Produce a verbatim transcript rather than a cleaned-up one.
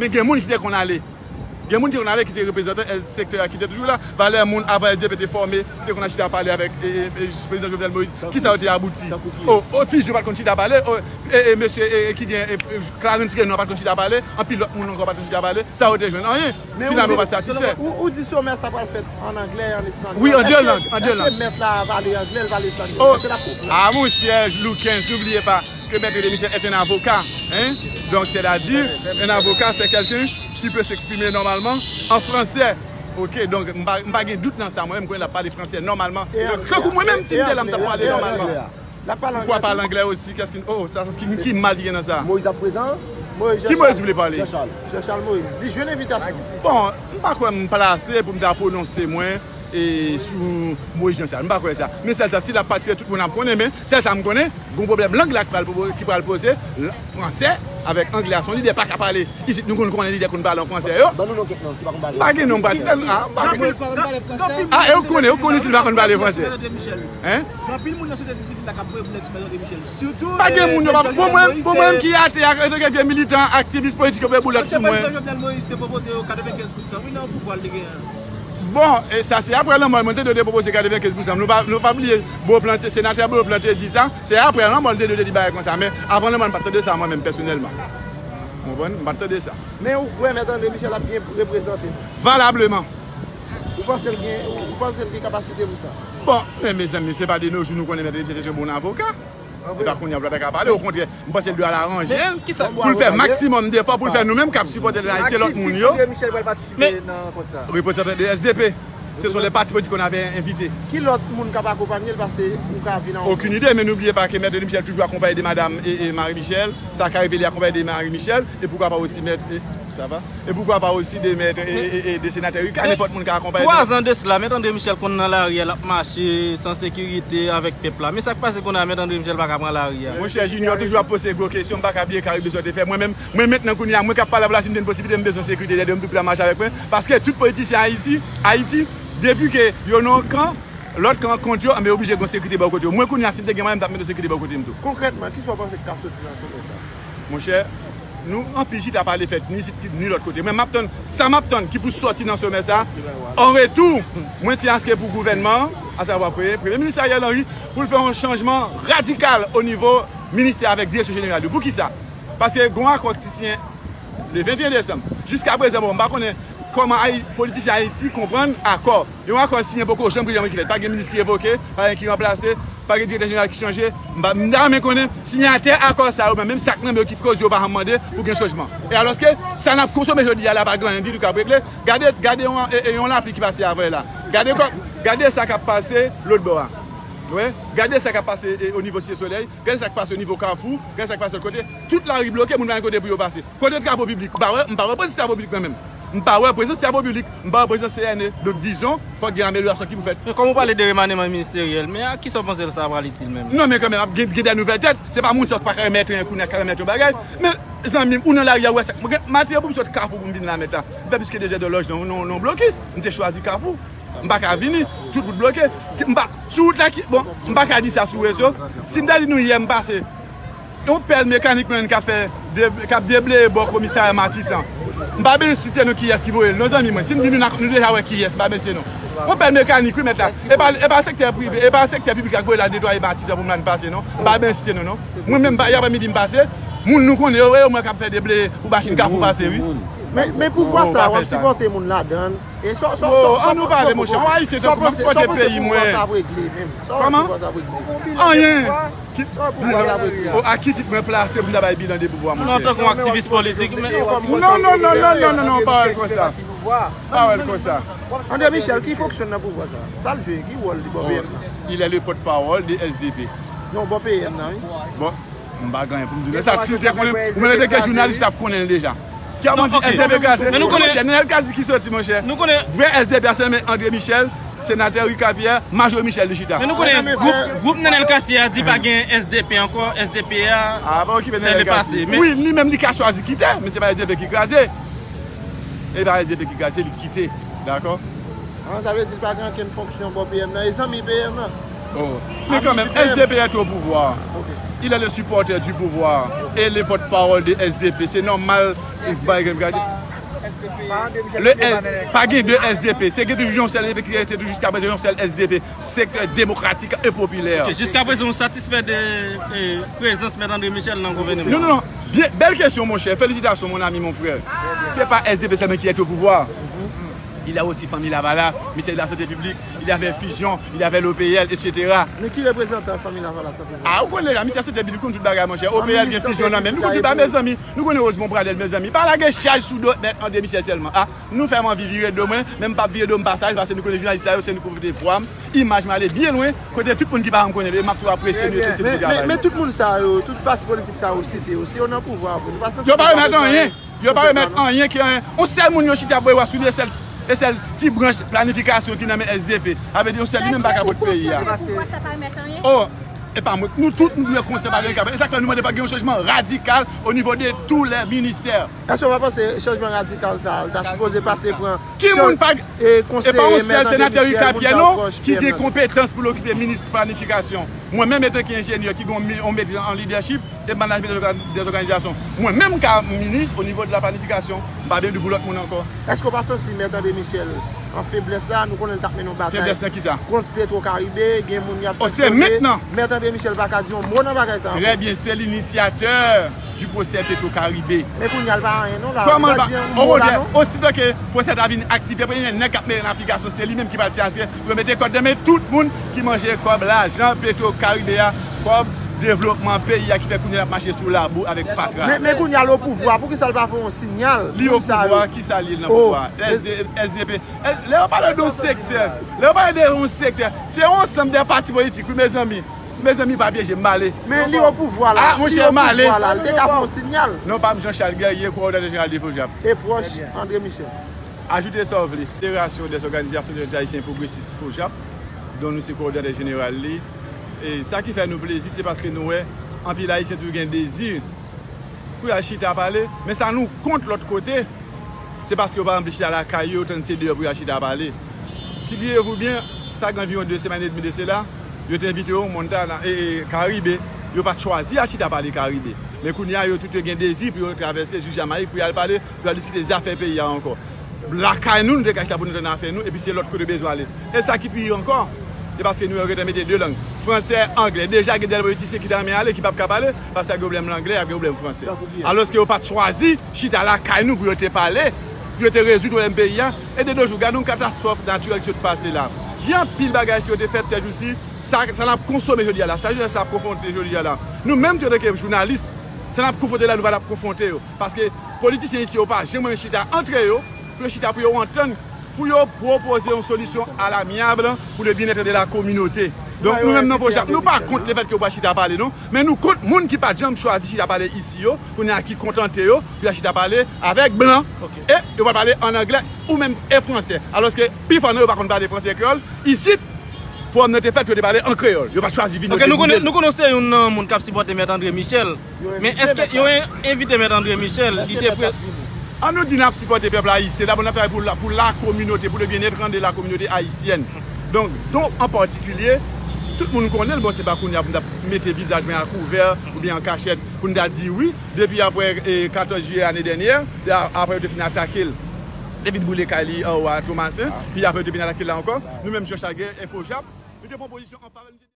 Men gen moun ki te konn ale. Gen moun ki te konn ale, ki te reprezantan sektè a, ki te toujou la. Valè moun avan S D P te fòme, ki te konn al chita pale avèk e, e, e, prezidan Jovenel Moïse. Kisa yo te abouti? O, o, Fijo pa t konn chita pale. O, e, e, mesye e, e, ki gen e, e, Clarence Renan pa t konn chita pale. Anpil lòt moun ankò pa t konn chita pale. Sa yo te jwenn? Anyen. Finalman, yo pa t satisfè. Ou, ou di somè sa pral fèt an anglè, an espanyòl? Wi, an de lang, an de lang. Èske mèt la pale anglè, l pale espanyòl? Èske l ap konprann? Ah, monchè, Loukens, n'oubliez pas que Maître Demichel est un avocat, hein? Donc, c'est-à-dire, un avocat, c'est quelqu'un qui peut s'exprimer normalement en français. Ok, donk, m pa, m pa gen dout nan sa, mwen menm, m konnen l ap pale fransè nòmalman. Tankou mwen menm, si m te la, m t ap pale nòmalman. L ap pale anglè. Poukwa pale anglè osi? Kès ki, oh, sa, ki, ki mal ki gen nan sa? Moïse ap prezan? Ki Moïse ou vle pale? Jean Charles. Jean Charles Moïse. Li jwenn envitasyon. Bon, m pa kwè m plase pou m ta pwononse mwen e sou Moïse Jean Charles. M pa kwè sa. Men sèl sa, si l ap patire tout moun ap konnen, men sèl sa m konnen, gon pwoblèm lang la ki pral, ki pral poze, fransè avèk anglè a, se yon lidè pa ka pale. Isit, nou konn konnen lidè konn pale an fransè yo. Ban nou non kèk non ki pa konn pale. M pa gen non, m pa site, ah, m pa gen. Ah, e ou konnen, ou konnen si l pa konn pale fransè. Hein? Gen anpil moun nan sosyete sivil la k ap voye flèks sou Mèt André Michel. Sitou, pa gen moun yo pa, bon, mwen, bon, mwen ki atè ak, antanke vye militan, aktivis politik, yo voye boulèt sou mwen. Paske prezidan Jovenel Moïse te pwopoze yo katrevenkenz pousan, wi, nan pouvwa l te genyen an. Bon, e sa se apre lanmò l, mwen te di yo te pwopoze katrevenkenz pousan. Nou pa, nou pa bliye, Beauplan te, senatè Beauplan te di sa, se apre lanmò l te di yo te di bagay konsa. Men avan lanmò l, m pa t tande sa mwen menm pèsonèlman. Ou konprann? M pa t tande sa. Men ou kwè Mèt André Michel ap byen reprezante? Valableman. Ou panse l gen, ou, ou panse l gen kapasite pou sa? Bon, men mezanmi, se pa de nos jours nou konnen Mèt André Michel se yon bon avoka. E pa kounye a pou l ta ka pale, okontrè, m panse l dwe al aranje l pou l fè maksimòm defò pou l fè nou menm k ap sipòte l nan Ayiti, lòt moun yo. Reprezantan de S D P. Ce sont les partis politiques qu'on avait invités. Ki lòt moun k ap akonpanye l pase ou ka vin an? Aucune idée, mais n'oubliez pas que Maître Michel toujours accompagné de madame et, et Marie Michel. Sa ka rive li akonpanye de Marie Michel, et pourquoi pas aussi Maître, et, ça va? Et pourquoi pas aussi de Maître et, et, et de sénateur Ricard, nenpòt moun ka akonpanye. Twa zan de sila, Mèt André Michel konn nan lari a, l ap mache san sekirite avèk pèp la. Men sa k pase kounye a, Mèt André Michel pa ka pran lari a. Monchè Junior toujou ap poze gwo kesyon, m pa ka bliye Caraïbes Ressorts te fè. Mwen menm, mwen mentnan kounye a, mwen k ap pale avè w la, si m te gen posibilite, m bezwen sekirite, lè m tou pran mache avèk mwen. Paske tout politisyen Ayiti, Ayiti, depi ke yo nan yon kan, lòt kan an kont yo, anben yo oblije gen sekirite bò kote yo. Mwen kounye a, si m te gen mwayen, m t ap mete sekirite bò kote m tou. Konkrètman, kisa w panse k ka soti nan somè sa? Monchè, nou anpil chita pale fèt ni isit ni lòt kote. Men m ap tann, sa m ap tann ki pou sòti nan somè sa. An retou, mwen tyen aske pou gouvènman an, asavwa premye, premye minis Ariel Henry, pou l fè yon chanjman radikal o nivo ministè avèk direksyon jeneral yo. Poukisa? Paske gen yon akò ki siyen le venteyen desanm. Jiska prezan, bon, m pa konnen kòman Ayi-, politisyen Ayiti konprann akò. Yon akò siyen poko janm gen janm ki fèt. Pa gen minis ki revoke, pa gen ki ranplase, pa gen direktè jeneral ki chanje. M pa, m ta renmen konnen siyatè akò sa yo, men menm sa k nan men yo ki koz yo pa janm mande pou gen chanjman. E alòske sa n ap konsome jodi a la pa gen anyen ditou k ap regle. Gade, gade yon, e, e, yon lapli ki pase avanyè la. Gade kò, gade sa k ap pase lòt bò a. Wi, gade sa k ap pase e, o nivo Site Solèy. Gade sa k pase o nivo Kafou. Gade sa k pase lòt kote. Tout lari bloke, moun pa gen kote pou yo pase. Kote travo piblik? M pa wè, m pa wè prezans travo piblik mwen menm. M pa wè prezans travo piblik, m pa wè prezans C N E. Donk, dizon, fòk gen amelyorasyon ki pou fèt. Men kòm ou pale de remanneman ministeryèl, men a kisa w panse sa pral itil menm? Non, men kanmenm, ap gen, gen de nouvèl tèt. Se pa moun sa w pa ka remèt anyen kounye a, ka remèt yon bagay. Men, zanmi m, ou nan lari a, ou wè sa. Mwen gen maten pou m sot Kafou pou m vin la mèt la. M fè plis ke de zè de lòj nan, nan, nan blokis. M te chwazi Kafou. M pa ka vini. Tout wout bloke. M pa, sou wout la ki, bon, m pa ka di sa sou rezo. Si m ta di nou yè m pase, yon pèl mekanik mwen k ap fè de, k ap debleye bò komisarya Matisan. M pa bezwen site non kiyès ki voye l non, zanmi mwen. Si m di nou, nou deja wè kiyès, m pa bezwen site non. Yon pèl mekanik, wi, mèt la. E pa, e pa sektè prive, e pa sektè piblik ak voye l al netwaye Matisan pou m la n pase non. M pa bezwen site non, non. Mwen menm, pa, yè aprèmidi m pase, moun nou konnen yo, yo mwen k ap fè debleye pou machin Kafou pase, wi. Men, men pouvwa sa, w ap sipòte moun ladan l. E sa, sa, sa, sa, ann nou pale, monchè. Mwen ayisyen tankou m ap sipòte peyi mwen. Kòman? Anyen. Ki, o, a ki tit mwen plase pou m ta bay bilan de pouvwa, monchè? Non, tankou aktivis politik, men. Non, non, non, non, non, non, non, pa wè l konsa. Pa wè l konsa. André Michel, ki fonksyon nan pouvwa sa? Sa l jwe, ki wòl li bò P M nan? Il est le porte-parole de S D P. Non, bò P M nan, wi. Bon, m pa gen anyen pou m di. Sa, si l te konnen, ou menm te gen jounalis, ou t ap konnen l deja. Ki ap di S D P kraze? Men nou konnen. Monchè, Nenel Cassy ki soti, monchè. Nou konnen. Vrè S D P a se men André Michel, senatè Ricard Pierre, Major Michel li chita. Men nou konnen gwoup, gwoup Nenel Cassy a di pa gen S D P ankò, S D P a, se le pase. Wi, li menm li ka chwazi kite, men se pa S D P ki kraze. E pa S D P ki kraze, li kite. Dakò? An, sa vle di l pa gen okenn fonksyon bò P M nan. E zanmi P M nan. Oh. Men kanmenm, S D P est au pouvoir. Ok. Il est le supporter du pouvoir et le porte-parole de S D P. Se nòmal, pa gen, le, pa gen de S D P. Te gen toujou yon sèl S D P ki rete toujou jiska prezan, yon sèl S D P, Sektè Demokratik e Popilè. Ok, jiska prezan, nou satisfè de eh, prezans Mèt André Michel nan gouvènman? Non, non, non. Byen, bèl kesyon, monchè. Felisitasyon, mon ami, mon frè. Se pa S D P sèlman ki est au pouvoir. Il y a aussi Fanmi Lavalas, Ministè de la Sante Piblik, il y avait Fusion, il y avait l'O P L, et cetera. Men ki reprezantan Fanmi Lavalas la prezan? Ah, ou konnen la, Ministè Sante Piblik, konn tout bagay, monchè. O P L gen Fusion nan men. Nou konn tout bagay, mezanmi. Nou konnen Rosemond Pradel, mezanmi. Pa lage chaj sou do Mèt André Michel sèlman. Ah, nou fè m anvi vire do mwen, men m p ap vire do m pa sa, paske nou konnen jounalis sa yo, se nou ki pote vwa m, imaj mwen ale byen lwen, kote tout moun ki pa janm konnen yo, e m ap toujou apresye nou, e se nou ki travay. Men, men tout moun sa yo, tout pati politik sa yo site yo, si yo nan pouvwa vre, nou pa santi yo pa remèt anyen. Yo pa remèt anyen ki anyen. Yon sèl moun yo chita ap voye w a sou li, e sèl, e sèl ti branch planifikasyon ki nan men S D P. Sa vle di yon sèl li menm pa ka pote peyi a. Oh, e pa mwen. Nou tout, nou dwe konsèy pa gen kapab. E sa k fè nou mande pa gen yon chanjman radikal o nivo de tou lè ministè. Èske w pa panse chanjman radikal sa a, l ta sipoze pase pran ki moun pa, e pa yon sèl senatè Rika Pyè non ki gen konpetans pou l okipe minis planifikasyon? Mwen menm, etanke enjenyè ki gen yon mi- yon metriz an lidèchip e manajman dèzòganizasyon, mwen menm ka minis o nivo de la planifikasyon, m pa bezwen di pou lòt moun ankò. Èske w pa santi Mèt André Michel an feblès la? Nou konnen l t ap mennen yon batay kont Petro Caribe, gen moun y ap sanksyone. Mèt André Michel pa ka di yon mo nan bagay sa ankò. Trè byen, se linisyatè du pwosè Petro Caribe. Men kounye a l pa anyen non la. Kòman l pa? Okontrè, ositò ke pwosè a ta vin aktive, premye nèg k ap mete l an aplikasyon, se li menm ki pral tire pou yo mete kòd nan men tout moun ki manje kòb lajan Petro Caribe a, kòb devlopman peyi a ki fè kounye a l ap mache sou labou avèk fatra. Men, men kounye a l o pouvwa, poukisa l pa fè yon sinyal? Li o pouvwa, kisa li ye nan pouvwa? S D, S D P. Lè yo pale de yon sektè, lè yo pale de yon sektè, se yon ansanm de pati politik, wi, mezanmi. Mezanmi, pa pyeje m pale. Men li o pouvwa la. Ah, monchè, m ale. Li o pouvwa la, li te ka fè yon sinyal. Non pa m, Jean Charles Guerrier, kowòdonatè jeneral de FOJAP. E pwòch André Michel. Ajoute sa w vle. Fédération des organisations de jeunes haïtiens progressistes, FOJAP, dont nou se kowòdonatè jeneral li. E sa ki fè nou plezi, se paske nou wè anpil Ayisyen toujou gen dezi pou y al chita pale. Men sa nou kont lòt kote, se paske yo pa anvi chita lakay yo, tann se deyò pou y al chita pale. Figurez-vous bien, sa gen anviwon de semèn edmi de sela, yo te envite yo Montana, e, e, Karibe, yo pa t chwazi al chita pale Karibe. Men kounye a, yo tout yo gen dezi pou yo travèse jis Jamayik pou y al pale, pou y al diskite zafè peyi a ankò. Lakay nou, nou te ka chita pou nou tann afè nou, epi se lòt kote yo bezwen ale. E sa ki pi ankò, se paske nou yo gentan mete de lang, fransè, anglè. Deja gen de politisyen ki ta renmen ale, ki p ap ka pale, paske y ap gen pwoblèm anglè, y ap gen pwoblèm fransè. Alòske yo pa t chwazi chita lakay nou pou yo te pale, pou yo te rezoud pwoblèm peyi a. E de nos jours, gade yon katastwòf natirèl ki sot pase la. Gen anpil bagay si yo te fèt sèjousi, sa, sa n ap konsome jodi a la, sa jenès la ap konfwonte jodi a la. Nou menm tou antanke jounalis, sa n ap konfwonte la, nou pa t ap konfwonte yo. Paske politisyen isi yo pa janm renmen chita antre yo, pou yo chita, pou yo antann, pou yo pwopoze yon solisyon alamyab pou le byennèt de la kominote. Donk, nou menm nan FOJAP, nou pa kont lefètke yo pa chita pale, non. Men nou kont moun ki pa t janm chwazi chita pale isi yo, kounye a ki kontante yo, pou y a chita pale avèk blan. E yo pa pale ann anglè ou menm e fransè. Alòske, pifò nan yo pa konn pale fransè e kreyòl. Isit, fowòm nan te fèt, yo te pale an kreyòl. Yo pa t chwazi vin, yo te vini. Ok, nou konnen, nou konnen w se youn nan moun k ap sipòte Mèt André Michel. Men èske yo en- envite Mèt André Michel? Li te pre- An nou di n ap sipòte pèp ayisyen. Dabò, n ap travay pou la, pou la kominote, pou le byennèt de la kominote ayisyèn. Donk, don an patikilye, tout moun konnen l, bon, se pa kounye a pou n t ap mete vizaj mwen a kouvè oubyen an kachèt pou n ta di wi, depi apre, e, katòz jiyè ane dènyè, apre yo te fin atake l, te vin boule kay li anwo a Tomasen, pi apre yo te vin atake l la ankò. Nou menm, Jean Charles Guerrier, FOJAP, nou te pran pozisyon an favè l.